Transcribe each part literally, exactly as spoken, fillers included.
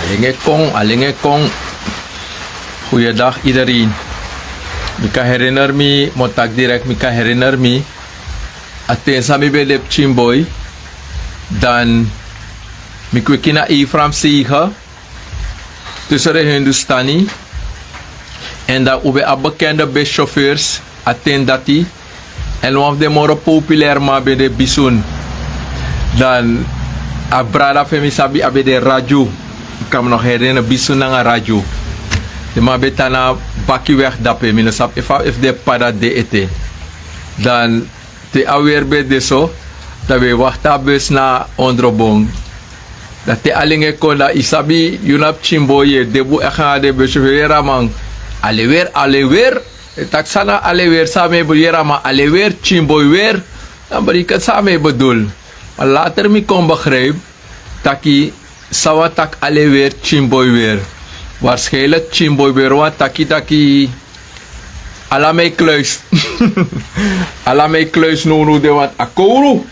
Lenge kon, a lenge kon. Goeiedag iedereen. Mi kan herinner mi, mo tak direct, mi kan herinner mi. A ten san mi ben de pikin boy, dan mi kweki na Efraim zegen, tussen de Hindustani. En dan un ben abi bekende buschauffeurs, a ten dati. En wan fu den moro populair man ben de Bisun. Dan a brada fu en mi sabi a ben de Radio. Mi kan mi nog herinner Bisun nanga Radio. Den man ben tan na Bakiweg dape, mi no sabi efu, efu den p'pa dati de ete. Dan te a weri ben de so, dan wi e wakti a bus na Ondrobon. Dan te a lenge kon, dan yu sabi, yu na pikin boy, yu e de bun echt nanga den bus, yu e weri a man. Ale weri, ale weri. E taki san na ale weri, san mi e bedoel, yere a man, ale weri, pikin boy weri. Dan mi e taki san mi e bedoel. Ma later mi kon begrijp taki san wani taki ale weri, pikin boy weri. Waarschijnlijk pikin boy weri wani taki taki ala mi e kluis. Ala mi e kluis nownow, den wani a kowru.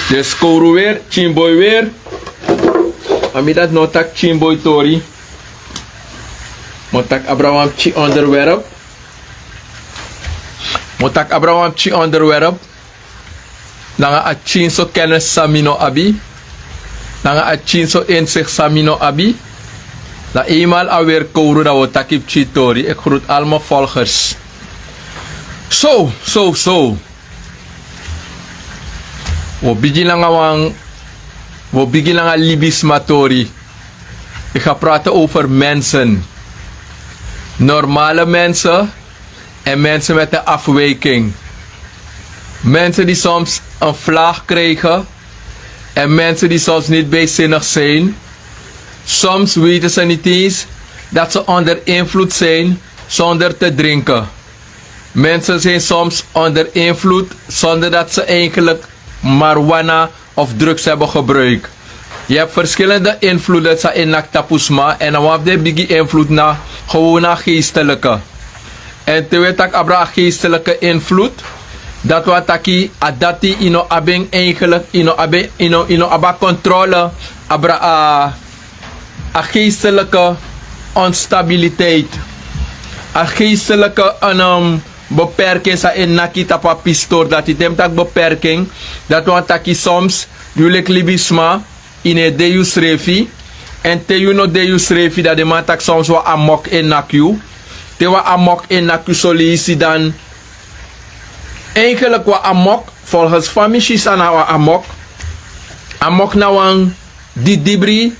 Dus kowru weri, pikin boy weri. Ma mi dati no taki pikin boy tori. Mi o taki abra wan pikin onderwerp. Mi o taki abra wan pikin onderwerp. Nanga a pikin so kennis san mi no abi. Nanga a pikin so inzicht san mi no abi. Dan eenmaal a weri kowru, dan wi o taki pikin tori. Ik groet al mijn volgers. So, so, so. Wi o bigin nanga wan, wi o bigin nanga libisma tori. Ik ga praten over mensen. Normale mensen en mensen met een afwijking. Mensen die soms een vlaag krijgen en mensen die soms niet bijzinnig zijn. Soms weten ze niet eens dat ze onder invloed zijn zonder te drinken. Mensen zijn soms onder invloed zonder dat ze eigenlijk marijuana of drugs hebben gebruikt. Je hebt verschillende invloeden san e naki tapu sma, en na wan fu den bigi invloed na gewoon na geestelijke. En te wi e taki abra a geestelijke invloed, dati wani taki a dati yu no abi en eigenlijk, yu no abi, yu no, yu no abi a controle abra a a geestelijke onstabiliteit. A geestelijke, um, beperking san e naki tapu a pisitori. Dati te mi taki beperking, dati wani taki soms yu leki libisma, yu no e de yusrefi. En te yu no de yusrefi, dan den man taki soms wan amok e naki yu. Te wan amok e naki yu soleisi, dan eigenlijk wan amok, volgens fa mi si san na wan amok. Amok na wan didibri,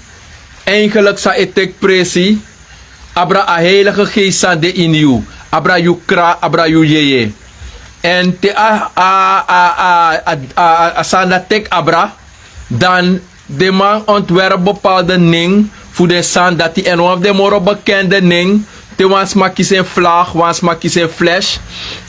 eigenlijk san e teki presi abra a heilige geest san de ini yu, abra yu kra, abra yu yeye. En te a, a, a, a, a, a, a sani dati teki abra, dan den man ontwerp bepaalde nen fu den sani dati. En wan fu den moro bekende nen, te wan sma kisi en vlag, wan sma kisi en flesh,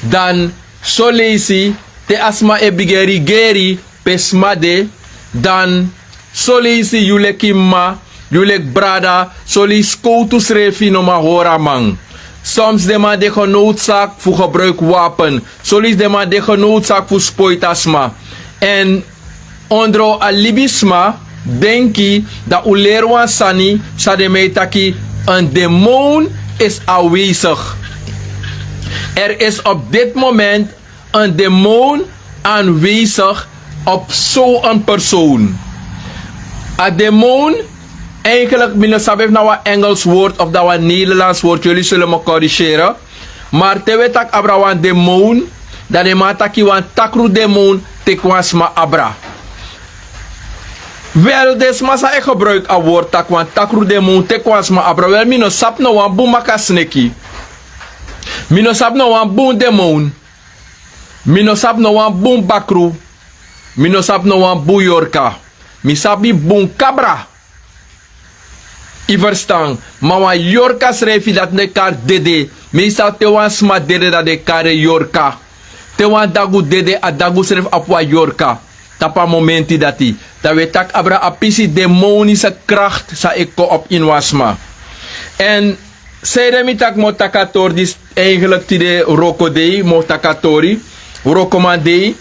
dan soleisi te a sma e bigin e rigeri pe sma de, dan soleisi yu leki m'ma, yu leki brada, soleisi skowtu srefi no man hori a man. Soms den man de genoodzaakt fu gebruik wapen. Soleisi den man de genoodzaakt fu spoiti a sma. En ondro a libisma denki, dan un leri wan sani san den man e taki: een demon is aanwezig. Er is op dit moment een demon aanwezig op zo'n persoon. A demon, eigenlijk, mi no sabi efu na wan Engels woord of dan wan Nederlands woord, jullie zullen me corrigeren. Maar te wi e taki abra wan demon, dan den man taki wan takru demon teki wan sma abra. Wel, den sma san e gebruik a woord taki wan takru demon teki wan sma abra, wel, mi no sabi no wan bun makasneki. Mi no sabi no wan bun demon. Mi no sabi no wan bun bakru. Mi no sabi no wan bun yorka. Mi sabi bun kabra. Yu ferstan? Ma wan yorka srefi, dati den e kari dede. Meestal te wan sma dede, dan den e kari en yorka. Te wan dagu dede, a dagu srefi abi wan yorka tapu a momenti dati. Dan wi e taki abra a pisi demonische kracht san e kon op ini wan sma. En sanede mi taki mi o taki a tori disi, eigenlijk tide wroko dei, mi o taki a tori wrokoman dei.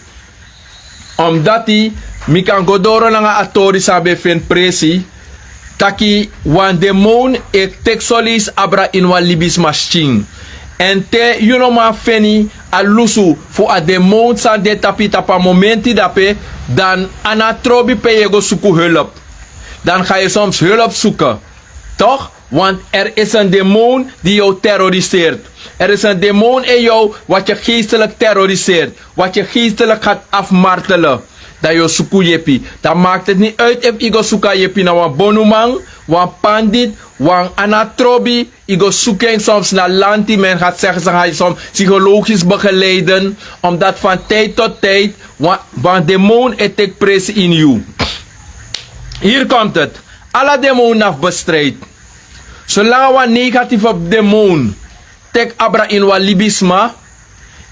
Omdati mi kan go doro nanga a tori san ben feni presi. taki wan demon e teki soleisi abra ini wan libisma skin. Èn te yu no man feni a lusu fu a demon san de tapu yu tapu a momenti dape, dan a no trobi pe yu e go suku help. Dan ga yu soms help suku. Toch? Want er is en demon die jou terroriseert. Er is en demon in jou wat je geestelijk terroriseert, wat je geestelijk gaat afmartelen. Dan yu o suku yepi. Dan maakt het niet uit efu yu go suku a yepi na wan bonuman, wan pandit, wan anatrobi. Yu go suku en soms na lanti, men gaat zeggen ze gaan je soms psychologisch begeleiden, omdat van tijd tot tijd wan, wan demon e teki presi ini yu. Hier komt het. Ala demon na fu bestrijd. Solanga wan negatieve demon teki abra ini wan libisma,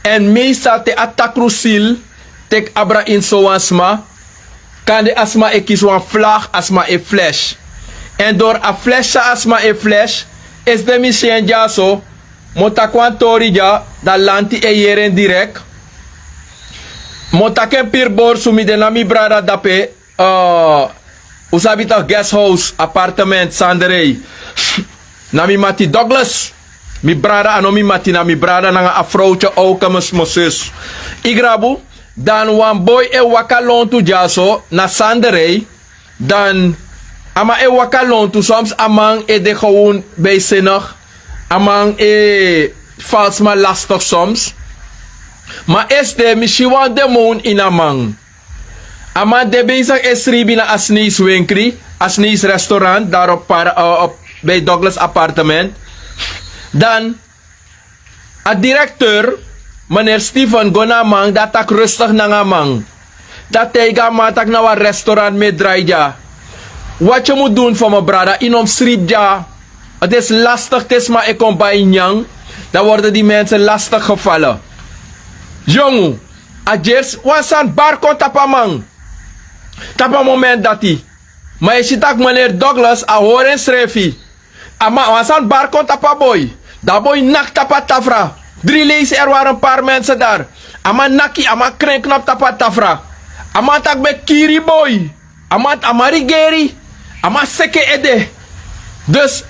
èn meestal te a takru sil teki abra ini sowan sma, kande a sma e kisi wan vlag, a sma e flesh. Èn dori a flesh san a sma e flesh, esde mi si en dyaso, mi o taki wan tori dya, dan lanti e yere en direk. Mi o taki en piri borsu, mi de na mi brada dape, un sabi taki guest house apartement Sandrey. Na mi mati Douglas. Mi brada, a no mi mati, na mi brada nanga a frowtye owke, mi mus mus sus. Yu grabu. Dan wan boi e waka lontu dyaso na Sandrey. Dan a man e waka lontu, soms a man e de gewon bijzinnig. A man e val sma lastig soms. Ma esde mi si wan demon ini a man. A man de bezig e sribi na a sneisi wenkri, a sneisi restaurant, daar op, bij Douglas apartement. Dan a directeur, meneer Steven, go na a man, dan a taki rustig nanga a man. Dan a taigi a man taki na wan restaurant mi e drai dya. Wat yu mus dun fu mi brada, yu no mus sribi dya. Het is lastig te sma e kon bai nyan. Dan worden die mensen lastig gevallen. Yongu, a gersi wan sani bari kon tapu a man. Tapu a moment dati. Ma yu si taki meneer Douglas a hori ensrefi. A man, wan sani bari kon tapu a boi. Dan a boi naki tapu a tafra. Dri leisi, er wari en pari mense dari. A man naki, a man krenknapu tapu a tafra. A man taki ben kiri boi. A man, a man rigeri. A man seki en ede. Dus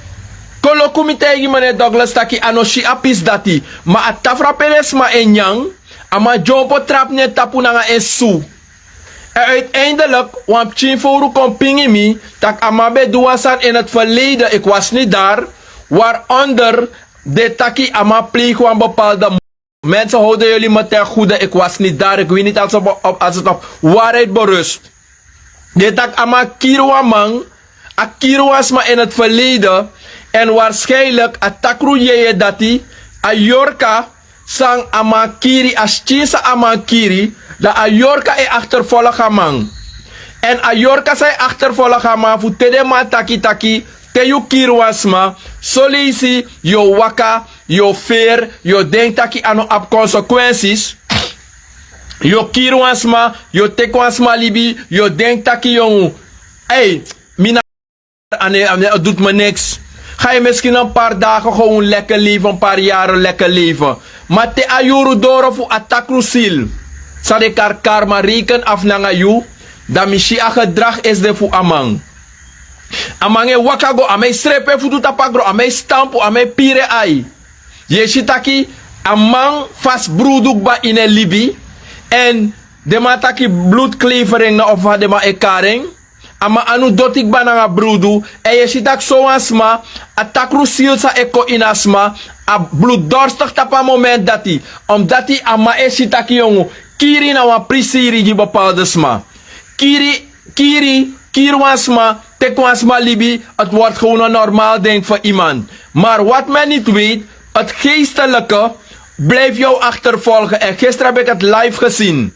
kon luku, mi taigi meneer Douglas taki a no si a pisi dati. Ma a tafra pe den sma e nyan, a man dyompo trapu na en tapu nanga en su. Èn uiteindelijk wan pikin fowru kon pingi mi, tak' a man ben du wan sani in het verleden, ik was niet daar, waaronder den taki a man pleeg wan bepaalde. Mensen, houden jullie me ten goede, ik was niet daar, ik weet niet als het op, als het op waarheid berust. Den taki a man kiri wan man, a kiri wan sma in het verleden, èn waarschijnlijk a takru yeye dati, a yorka san a man kiri, a skin san a man kiri, dan a yorka e achtervolg a man. Èn a yorka san e achtervolg a man fu te den man taki taki, te yu kiri wan sma, soleisi yu o waka, yu o feri, yu o denki taki a no abi consequenties. Yu o kiri wan sma, yu o teki wan sma libi, yu o denki taki yongu. Ei, mi na a ne, a ne, het doet me niks. Ga je misschien een paar dagen gewoon lekker leven, een paar jaren lekker leven. Ma te a yuru doro fu a takru sil, san den kari karma, reken af nanga yu, dan mi si a gedrag esde fu a man. A man e waka go, a man e srepi en futu tapu a gron, a man e stampu, a man e piri en ai. Yu e si taki a man fasi brudu kba ini en libi. Èn den man taki bloedklevering na, of fa den man e kari en. A man anu doti kba nanga brudu. Èn yu e si taki sowan sma, a takru sil san e kon ini a sma, a bloeddorstig tapu a moment dati. Omdati a man e si taki yongu, kiri na wan prisiri gi bepaalde sma. Kiri, kiri, kiri wan sma, teki wan sma libi, het wordt gewoon een normaal ding voor iemand. Maar wat men niet weet, het geestelijke blijft jou achtervolgen. En gisteren heb ik het live gezien.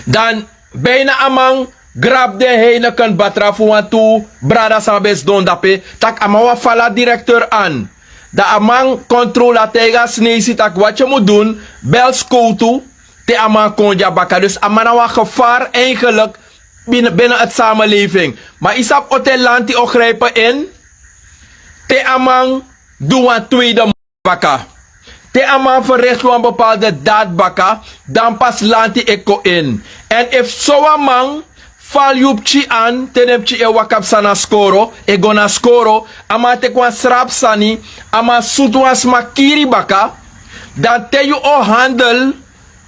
Dan bijna a man grabu den Heineken batra fu wantu brada san ben sidon dape, tak' a man wani fala directeur an. Dan a man kontrole, a taigi a Snesi tak' wat yu mus dun, bel skowtu, te a man kon dya baka. Dus a man na wan gevaar eigenlijk binnen, binnen het samenleving. Ma yu sabi o te lanti o grijpen in, te a man du wan tweede baka. Te a man verricht wan bepaalde daad baka, dan pas lanti e kon in. En efu sowan man Fali yu pikin an te den pikin e waka psa na skoro, e go na skoro, a man teki wan srapu sani, a man sutu wan sma kiri baka. Dan te yu o handel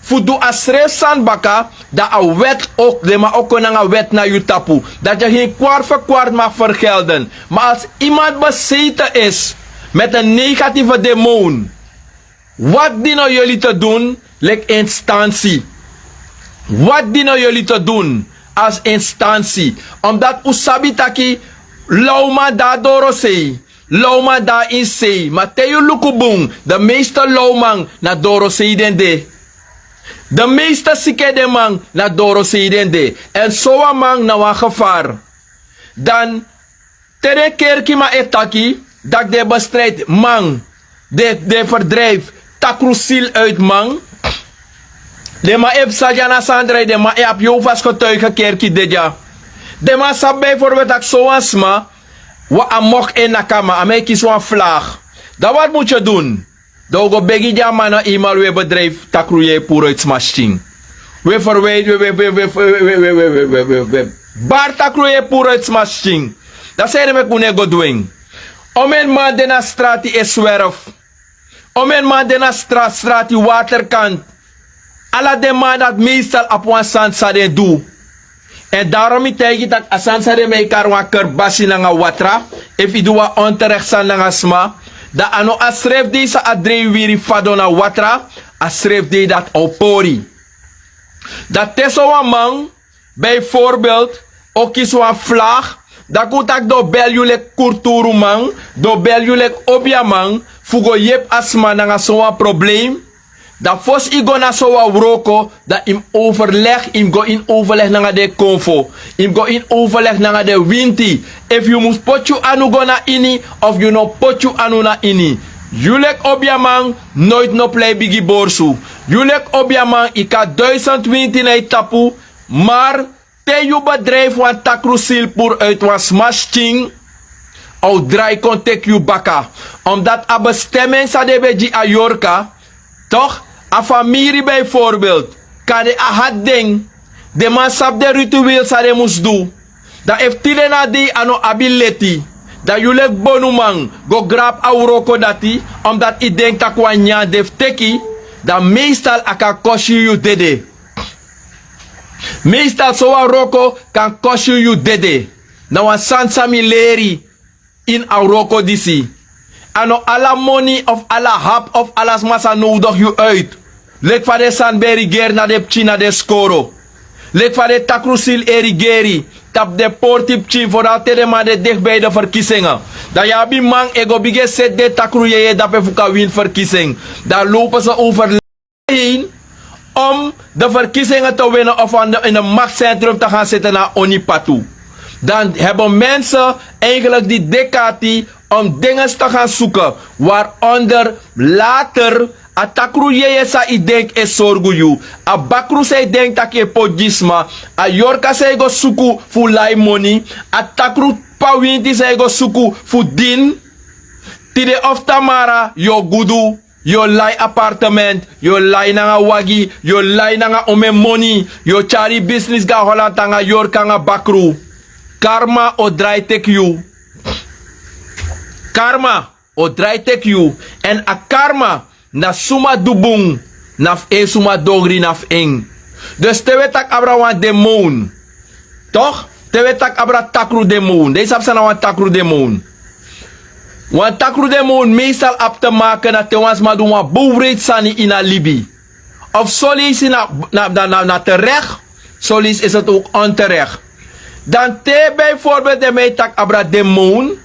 fu du a srefi sani baka, dan a wèt, den man o kon nanga wèt na yu tapu. Dati yu a gin kwart fu kwart mag fergelden. Ma als iman beseten isi meti en negatife demoon, wati di no yuli te dun leki instansi? Wati di no yuli te dun als instansi? Omdati un sabi taki lawman de na dorosei, lawman de na ini sei, ma te yu luku bun, den meeste lawman na dorosei den de. Den meeste siki edeman na dorosei den de. Èn sowan man na wan gefari. Dan te den kerkiman e taki tak' den e bestridi man, den e ferdrijfi takru sili uiti man. Den man e psa dya na sani drai, den man e abi yehovas getuige kerki de dya. Den man sabi bijvorbel tak' sowan sma, wan a moki en naki a man, a man e kisi wan flagi. Dan wati mus yu dun? Dan un go begi gi a man na eenmal un e bedrijfi takru yeye puru uiti sma skin. Un e ferwiti un e bari takru yeye puru uiti sma skin. Dan san ede meki un no e go du en? Omeni man de na strati e swerfi. Omeni man de na strati waterkanti. Ala den man dati meestal abi wan sani san den du. Èn daron mi taigi tak' a sani san den man e kari wan kerbasi nanga watra, efu yu du wan onterekti sani nanga sma, dan a no a srefi dei san a drei wiri fadon na watra, a srefi dei dati a o pori. Dan te sowan man bijvorbelt o kisi wan flagi, dan kon un taki den o beli yu leki kurturuman, den o beli yu leki obiaman fu go yepi a sma nanga sowan probleem. Dan fosi yu go na sowan wroko, dan yu mus overleg, yu mus go ini overleg nanga den konfo, yu mus go ini overleg nanga den winti, efu yu mus poti yu anu go na ini of yu no poti yu anu na ini. Yu leki obiaman, noiti no plei bigi borsu. Yu leki obiaman, yu kan duisend winti na yu tapu. Mar te yu bedrijfi wan takru sili puru uiti wan sma skin, a o drai kon teki yu baka. Omdati a besteming san den ben gi a yorka, tok', a famiri bijvorbelt, kande a hati den. Den man sabi den rituwel san den mus du. Dan efu tide na dei a no abi leti, dan yu leki bonuman go grabu a wroko dati, omdati yu denki tak' wan nyanyan de fu teki, dan meestal a kan kosi yu yu dede. Meestal sowan wroko kan kosi yu yu dede. Na wan sani san mi leri ini a wroko disi. A no ala moni of ala hapi of ala sma sa nowdigi yu uiti. Leki fa den sani ben e rigeri na den pikin na den skoro, leki fa den takru sili e rigeri tapu den porti pikin, foral te den man de deki bei den ferkisi en. Dan yu abi man e go bigin e seti den takru yeye dape fu kan wini ferkisi en. Dan a lowpu so un ferlei en om de ferkisingen te winnen of in de maktscentrum te gaan zitten na Onipatu. Dan hebben mensen eigenlijk die dekati om dingen te gaan zoeken, waaronder later a takru yeye san yu denki e sorgu yu, a bakru san yu denki tak' yu e poti gi sma, a yorka san yu go suku fu lai moni, a takru pawinti san yu go suku fu dini. Tide of tamara yu o gudu, yu o lai apartement, yu o lai nanga wagi, yu o lai nanga omen moni, yu o tyari yu bisnis go na holanti nanga yorka nanga bakru. Karma o drai teki yu. Karma o drai teki yu. Èn a karma na suma du bun na fu en, suma dogri na fu en. Dus te wi e taki abra wan demown, tok', te wi e taki abra takru demown, den yu sabi san na wan takru demown? Wan takru demown meestal abi te make na te wan sma du wan bun wreiti sani ini a libi. Of soleisi na na na na terek, soleisi isi tu onterek. Dan te bijvorbel den man e taki abra demown,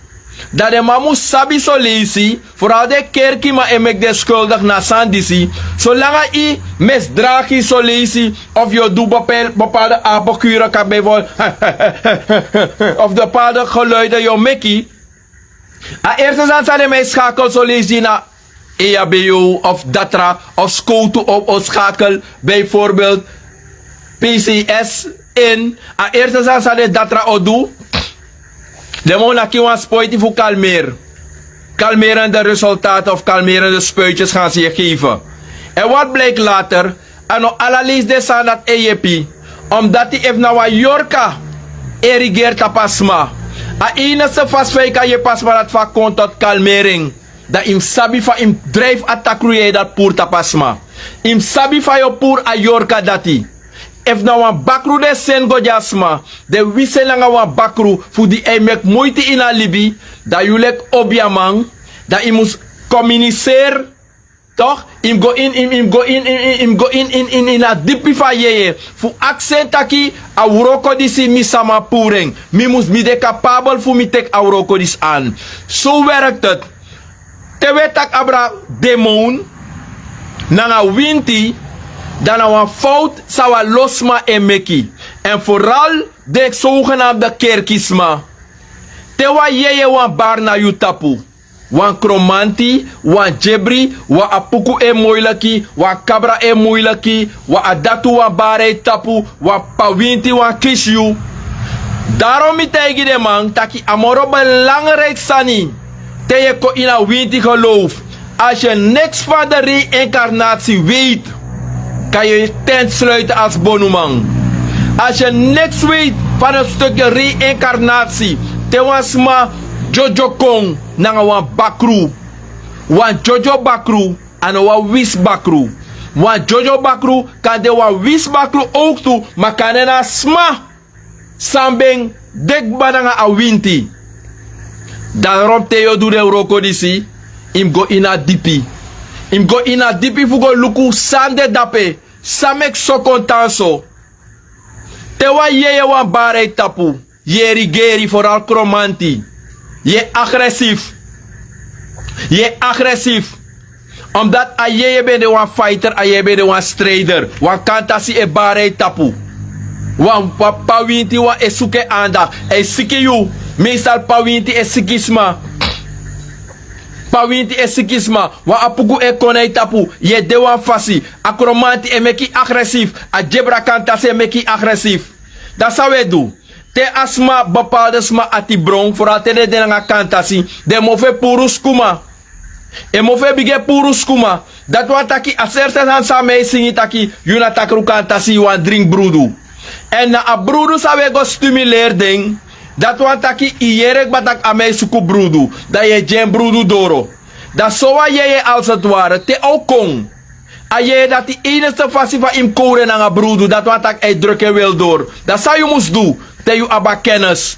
dan den man mus sabi soleisi, foral den kerkiman e meki den skuldigi na a sani disi. Solanga yu misdragi yu soleisi, of yu o du bepaalde apokuren kan bijvorbel of bepaalde geluiden yu o meki. A erste sani san den man e skakel soleisi na eya ben yu of datra of skowtu o skakel bijvorbel pcs in. A erste sani san den datra o du, den man o naki wan spoiti fu kalmeri. Kalmerende resultaten of kalmerende spuityes gaan si e geven. Èn wati bliki later, a no ala leisi den sani dati e yepi. Omdati efu na wan yorka E rigeri tapu a sma. A enigste fasi fa yu kan yepi a sma dati fu a kon toti kalmeri en, dan yu mus sabi fa yu mus drijfi a takru yeye dati puru tapu a sma. Yu mus sabi fa yu o puru a yorka dati. Efu na wan bakru den seni go gi a sma, den wisi en nanga wan bakru fu di a e meki muiti ini a libi, dan yu leki obiaman, dan yu mus kominiseri. Tok', yu mus go ini ini ini a dipi fu a yeye fu aksi en taki, a wroko disi mi sama puru en? Mi mus mi de kapabel fu mi teki a wroko disi an? So werktet. Te wi e taki abra demown nanga winti, dan na wan fowtu san wan lo sma e meki. Èn foral den sogenamde kerkisma. Te wan yeye wan bari na yu tapu, wan kromanti, wan gebri, wan apuku e muiliki, wan kabra e muiliki, wan adatu wan bari a yu tapu, wan pawinti wan kisi yu. Daron mi taigi den man taki a moro belangriki sani. Te yu e kon ini a winti gelowfu, asi yu niks fan de reinkarnasi weiti, kan yu e tenti sluiti asi bonuman. Asi yu niks weiti fan a stuki reinkarnasi, te wan sma dyodyo kon nanga wan bakru, wan dyodyo bakru, a no wan wisi bakru. Wan dyodyo bakru kan de wan wisi bakru owktu, ma kande na a sma san ben de kba nanga a winti. Daron te yu o du den wroko disi, yu mus go ini a dipi. Yu mus go ini a dipi fu go luku san de dape, san meki so kon tan so. Te wan yeye wan bari a yu tapu, yu e rigeri, foral kromanti. Yu e agresifu. Yu e agresifu. Omdati a yeye ben de wan faiter, a yeye ben de wan streider. Wan kantasi e bari a yu tapu. Wan pawinti wan e suku en andakti, a e siki yu. Meestal pawinti e siki sma. Pawinti e siki sma. Wan apuku e kon na yu tapu, yu e de wan fasi. A kromanti e meki yu agresifu. A gebra kantasi e meki yu agresifu. Dan san wi e du? Te a sma, bepaalde sma ati bron, foral te den de nanga kantasi, den mofu e puru skuma. E mofu e bigin e puru skuma. Dati wani taki a serse sani san mi e singi taki yu na takru kantasi, yu wani dringi brudu. Èn na a brudu san wi e go stimuleri den. Dati wani taki yu yere kba tak' a man e suku brudu, dan yu e gi en brudu doro. Dan sowan yeye alsetware te a o kon, a yeye dati enigste fasi fa yu mus kowru en nanga brudu, dati wani tak' a e druk en wel doro. Dan san yu mus du? Te yu abi a kennis,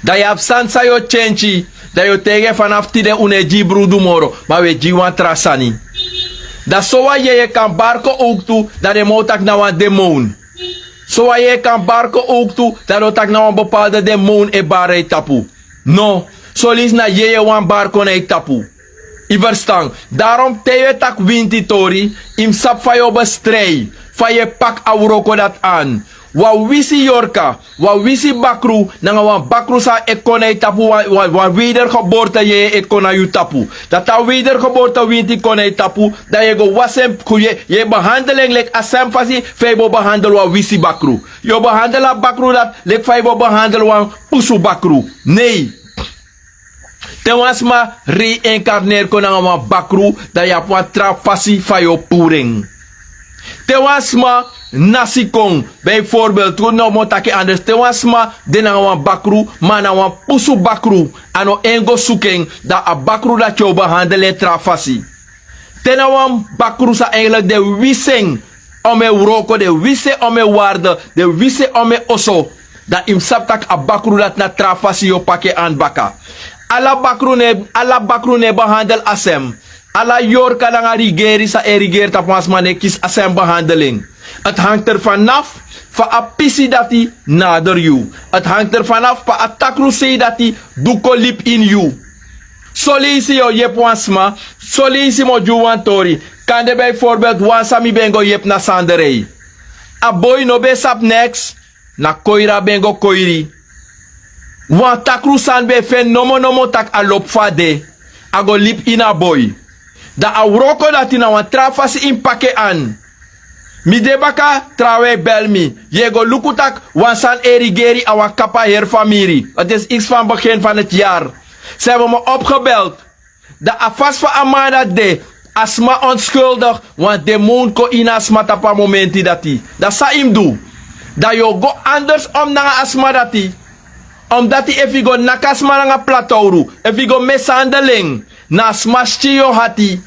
dan yu abi sani san yu o tyentyi. Dan yu o taigi en fanafu tide un no e gi yu brudu moro, ma wi e gi yu wan tra sani. Dan sowan yeye kan bari kon owktu, dan den man o taki na wan demown. Sowan yeye kan bari kon owktu, dan den o taki na wan bepaalde demown e bari na yu tapu. No, soleisi na yeye wani bari kon na yu tapu. Yu ferstan? Daron te yu e taki winti tori, yu mus sabi fa yu o bestrei, fa yu e paki a wroko dati an. Wan wisi yorka, wan wisi bakru, nanga wan bakru san e kon na yu tapu, wan, wan, wan wedergeborte yeye e kon na yu tapu. Dati a wedergeborte winti kon na yu tapu, dan yu e go wasi en, yu e, yu e behandel en leki a sem fasi fa yu bo behandel wan wisi bakru. Yu o behandel a bakru dati leki fa yu bo behandel wan pusu bakru. Nei. Te wan sma reinkarneri kon nanga wan bakru, dan yu abi wan tra fasi fa yu o puru en. Te wan sma nasi kon, bijvoorbeeld, un no mu taki anders, te wan sma de nanga wan bakru, ma na wan pusu bakru, a no en go suku en, dan a bakru dati yu o behandel en tra fasi. Te na wan bakru san eigenlijk den wisi en omeni wroko, den wisi en omeni warde, den wisi en omeni oso, dan yu mus sabi tak' a bakru dati na tra fasi yu o paki en anda baka. Ala bakru no e, ala bakru no e behandel a sem. Ala yorka nanga rigeri san e rigeri tapu wan sma no e kisi a sem behandel en. Het hangt er vanaf fa a pisi dati nader yu. Het hangt er vanaf fa a takru sei dati du kon libi ini yu. Soleisi yu o yepi wan sma, soleisi mi o gi unu wan tori. Kande bijvoorbeeld wan san mi ben go yepi na Sanderei. A boi no ben sabi neks, na koiri a ben go koiri. Wan takru sani ben feni nomo nomo tak' a lobi fu a de, a go libi ini a boi. Dan a wroko dati na wan tra fasi yu mus paki en anda. Mi de baka, trawan e bel mi. Yu e go luku tak' wan sani e rigeri a wan kaba heri famiri. Het is iets van begin van het jaar. Ze hebben me opgebeld. Dan a fasi fa a man dati de, a sma onskuldig, wan demown kon ini a sma tapu a momenti dati. Dan san yu mus du? Dan yu o go andersom nanga a sma dati. Omdati efu yu go naki a sma nanga platowru, efu yu go mesandel en, na a sma skin yu o hati.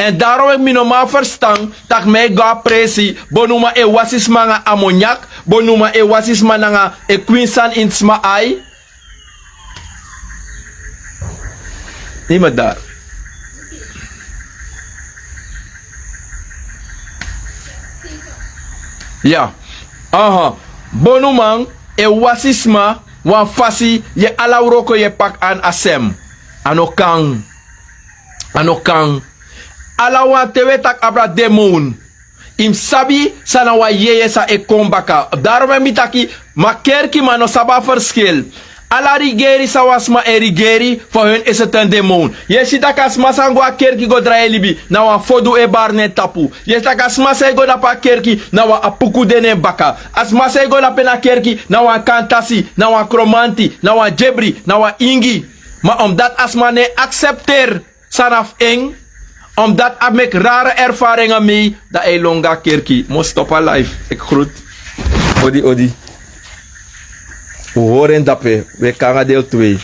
Èn daro meki mi no man ferstan tak' mi e go na presi, bonuman e wasi sma nanga amonyak, bonuman e wasi sma nanga e kwin sani ini sma ai. Yu mus de. Ya. Aha. Bonuman e wasi sma wan fasi, yu e ala wroko yu e paki an a sem. A no kan. A no kan. Ala wan te wi e taki abra demon. Yu mus sabi san na wan yeye san e kon baka. Daro meki mi taki, ma kerkiman no sabi a ferskil. Ala rigeri san wan sma e rigeri, fu hen e seten demon. Yu e si tak' a sma san go a kerki go drai en libi, na wan fodu e bari na en tapu. Yu e si tak' a sma san e go dapu a kerki, na wan apuku de na en baka. A sma san e go dapu na kerki, na wan kantasi, na wan kromanti, na wan dyebri, na wan ingi. Ma omdati a sma no e aksepteri san na fu en, omdati a meki rare erfari nanga mi, dan a e lon go na kerki. Mi o stop a life. Eki grutu. Odi, odi. Un hori en dape, wi e kon nanga deel twee.